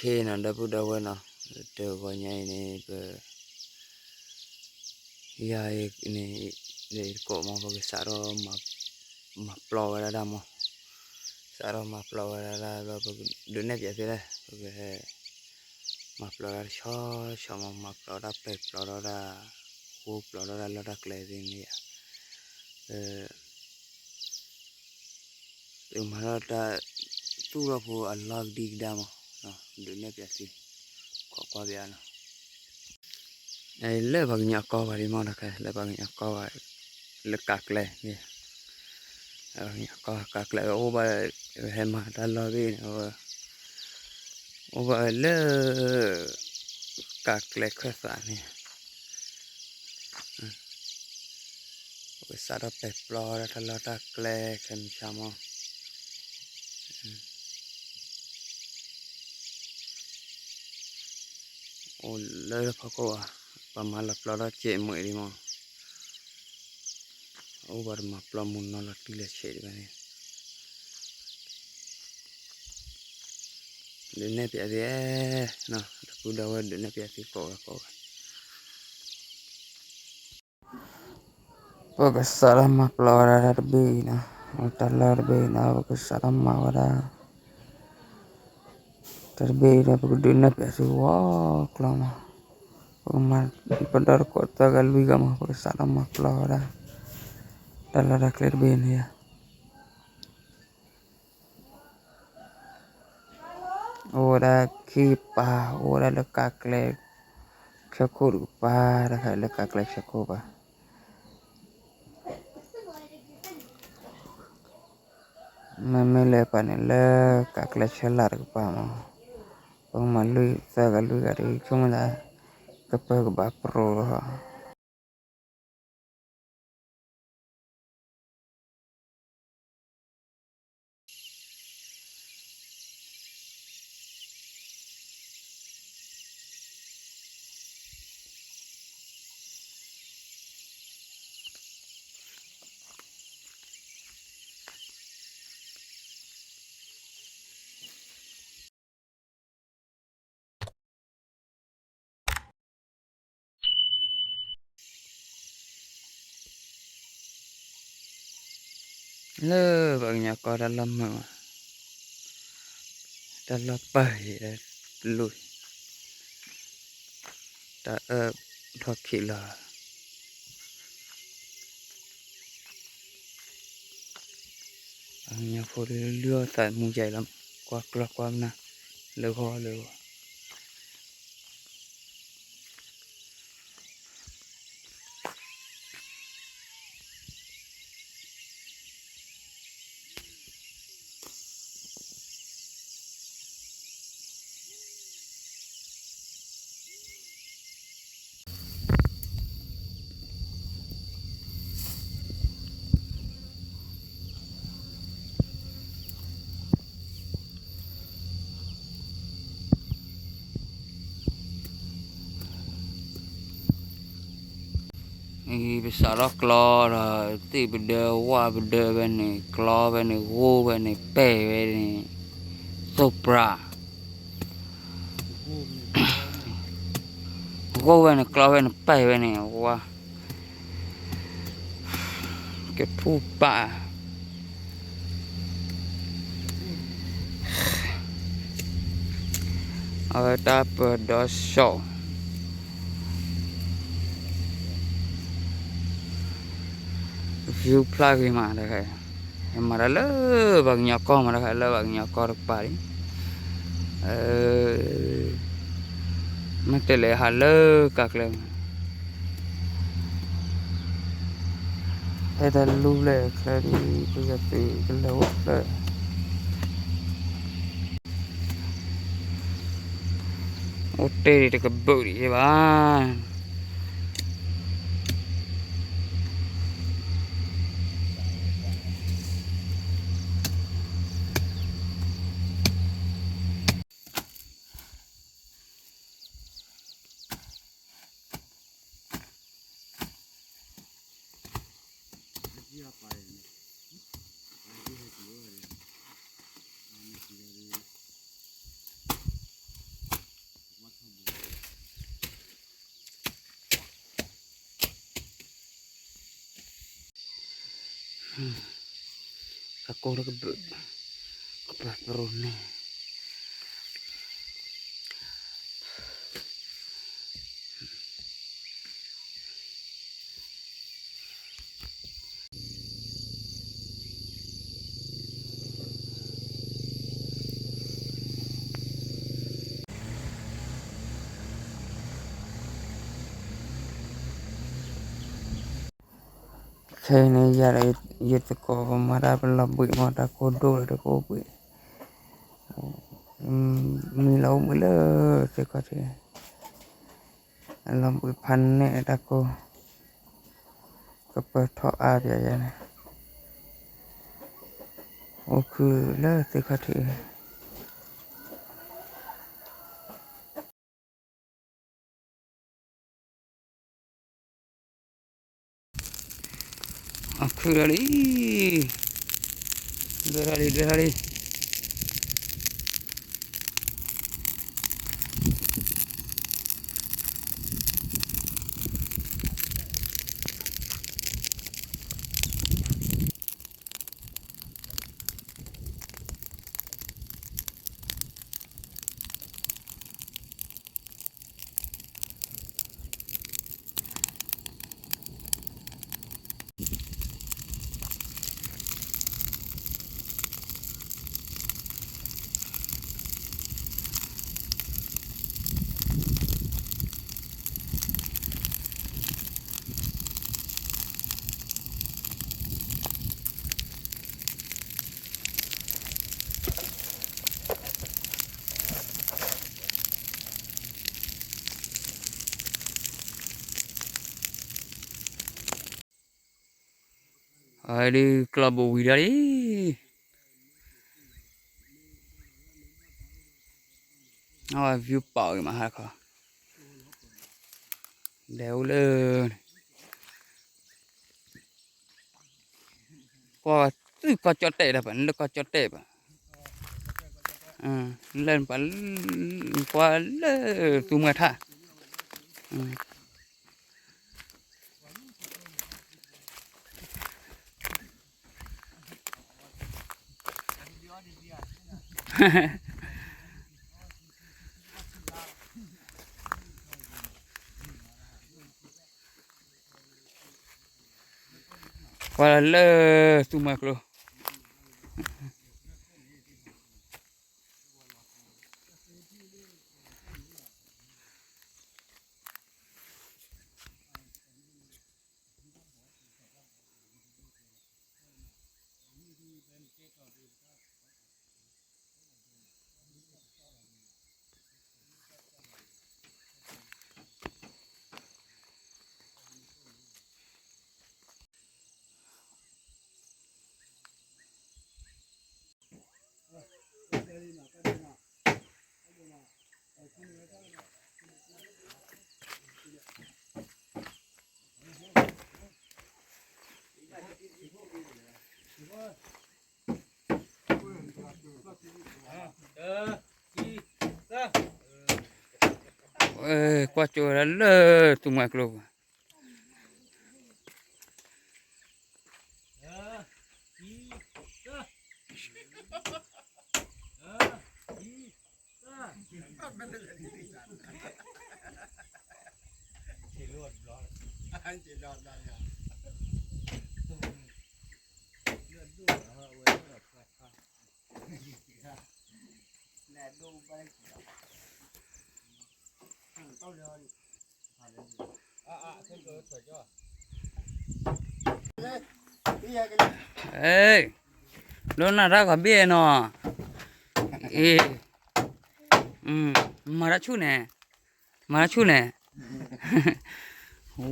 Okay နီၤ ဒီပုၢ်ဒီဝဲၢ်နီၤ, တဂီၤညါအံၤန့ၣ် ပ ယၤအံၤန့ၣ် ဒ်ကိးမး ပကစးထီၣ် မၤပျီဝဲဒၣ်ဒၣ်မး, စးထီၣ်မၤပျီဝဲဒၣ်ဒၣ်ဘျီ ပကဒုးနဲၣ်ပၠးသုလဲၣ်, ပက မၤပျီဒၣ်တဆီဆီမး, မၤပျီဒၣ် ပဲာ်ပျီထီၣ်ဒၣ်, ဃိပျီထီၣ်ဒၣ်လီၢ်တၢ်ကျဲသ့ၣ်န့ၣ်, သုမၤထီၣ်တၢ်သူၣ်ထီၣ်ဖိအလီၢ်ကဒံကဒါမး, ဒုးနဲၣ်ပၠးသု, ခိးကွၢ်ပၠးနီၤ, လၢပှၤကညီအကီၢ်ဘၣ်ဒ်မးတခါ, လၢပှၤကညီအကီၢ်ဘၣ်, လၢကးကျဲ, ပှၤကညီအကီၢ်ကးကျဲ အိၣ်ဘၣ်, ဟဲမၤတၢ်လီၢ်သ့ၣ်န့ၣ် အိၣ်ဘၣ်လၢ ကးကျဲခၢၣ်သးန့ၣ်, ပကစးထီၣ်ပဲာ်ပျီဒၣ်တၢ်လီၢ်တၢ်ကျဲခဲမုၢ်ဆါမး, အိၣ်လၢဖီခိၣ်ဘၣ်, ပှၤမၤလီၤပျီထီၣ်စဲးမှဲးဒ်မး, အိၣ်ဘၣ်တမၤပျီမုၢ်နီၢ်လီၤတံၢ်လီၤဆဲးဒံးဘၣ်န့ၣ်, ဒုးနဲၣ်ပၠးသု, ဒီပုၢ်ဒီဝဲၢ်ဒုးနဲၣ်ပၠးသုကိးဂၤကိးဂၤ ပကစးထီၣ်မၤပျီဝဲဒၣ်တၢ်တဘ့ၣ်အံၤနီၤ, တၢ်လီၢ်တဘ့ၣ်အံၤနီၤ ပကစးထီၣ်မၤဝဲဒၣ်, တၢ်တဘ့ၣ်အံၤဒီး ပကဒုးနဲၣ်ပၠးသုဝဲကျီမး, ပကမၤပဒီတကိးသၢဂၤလွံၢ်ဂၤမး ပကစးထီၣ်မၤပျီဝဲဒၣ်, တၢ်လီၢ်တၢ်ကျဲတဘ့ၣ်န့ၣ်ဧါ အိၣ်ဝဲဒၣ်ခံကပၤ, အိၣ်ဝဲဒၣ်လၢကးကျဲ ဆၢခိၣ်တကပၤ, တခါလၢကးကျဲဆၢခိၣ်ပၤ, မ့မ့ၢ်လၢပၤန့ၣ်လၢကးကျဲဆၢလာ်တကပၤမး, ပကမၤလွံၢ်သၢဂၤလွံၢ်ဂၤဒီး ဆိကမိၣ်သး ကပၢကဘၣ်ပြိလီၤ. လၢပှၤကညီကီၢ်တၢ်လီၢ်မုာ်မး, တၢ်လီၢ်ပၢၢ်အံၤ တၢ်လီၢ် တၢ်အၢၣ်ထီၣ်ခံးလီၤ. ပှၤကညီဖိလၢလုၢ်အီၣ်သးမူယဲလီၤ, ကွၢ်ကျီၢ်ကွၢ်နၢ် လၢဂီၢ်လၢဂီၢ်. ပစးထီၣ်ကျီဒီး သ့ၣ်ပဒၢဝၣ်ပဒၢဝဲန့ၣ် ကျီဝဲန့ၣ် ဂိၢ်ဝဲန့ၣ် ပဲာ်ဝဲန့ၣ် သိပြၢ် ဂိၢ်ဝဲန့ၣ် ကျီဝဲန့ၣ် ပဲာ်ဝဲန့ၣ် ဝါ ကဖူၣ်ပာ် အဝဲတၢ်ပၢၤဒီစီၣ် view ဖျါဂ့ၤမးတခါ, မၤတၢ်လၢပှၤကညီကီၢ်မးတခါ, လၢပှၤကညီကီၢ်တကပၤလံ, မ့ၢ်တဲလဲၤဟးလၢကးကျဲ ဟဲတၢ်လူၤဖျဲၣ်ချၢဒ် ပယီၤသုးကလၢၤအိၣ်ဖျၢၣ် အိၣ်တ့ၢ်ဒံးတကဘုးဒံးယဲဘၣ်. အ ကိၢ်လၢကဘုး, ကပၢၤသရိာ်န့ၣ် ခဲအံၤန့ၣ် ယၤဒီးယသကိး ပမၤတၢ်ပလီၤဘှံးမး တၢ်ကိၢ်ဒိၣ်လၢတကိၢ်ဘှံး, မံလီၤအိၣ်ဘှံးလၢသ့ၣ်ခီၣ်ထံး, အလီၤဘှံးဖးန့ၣ်တၢ်ကိၢ်, ကပၢၤထီၣ်အါပယၤယၤန့ၣ်, အိၣ်ခုလၢသ့ၣ်ခီၣ်ထံး အခုလီၤလံ, ဒွဲၣ်ထီၣ်လံ ဒွဲၣ်ထီၣ်လံ. အဒုးကျီၢ်ဘိဝံၤဒၣ်လံ, အဝဲ view ပာ်အီၤဂ့ၤမးဟါခီ, ဒဲးအိၣ်လၢ ကွၢ်သုကွၢ်ကၠီၣ်တဲၣ်ဒီးပှၤ လၢကွၢ်ကၠီၣ်တဲၣ်ဘၣ်, လၢပှၤ ကွၢ်လၢသူမွဲထၣ် ကွၢ်လၢသူမွဲကျိ ကွၢ်ကၠိဝဲဒၣ်လၢသူမွဲကျိ လၢနၢ်တၢ်ခီဘ့ၣ်နီၤ, အ့, မၤတၢ်ဆူၣ်န့ၣ်, မၤတၢ်ဆူၣ်န့ၣ်,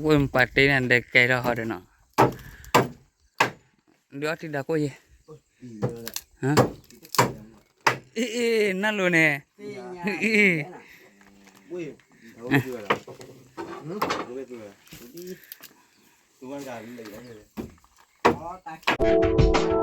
ဝဲၢ်ပာ်တ့န့ၣ် ဒဲးကဲထီၣ်ဟီဒီးနီၤ, ဒုးအီထံဒၣ်ကိၢ်ယဲၢ်, အ့, အ့, နၢ်လိၤန့ၣ်, အ့, အ့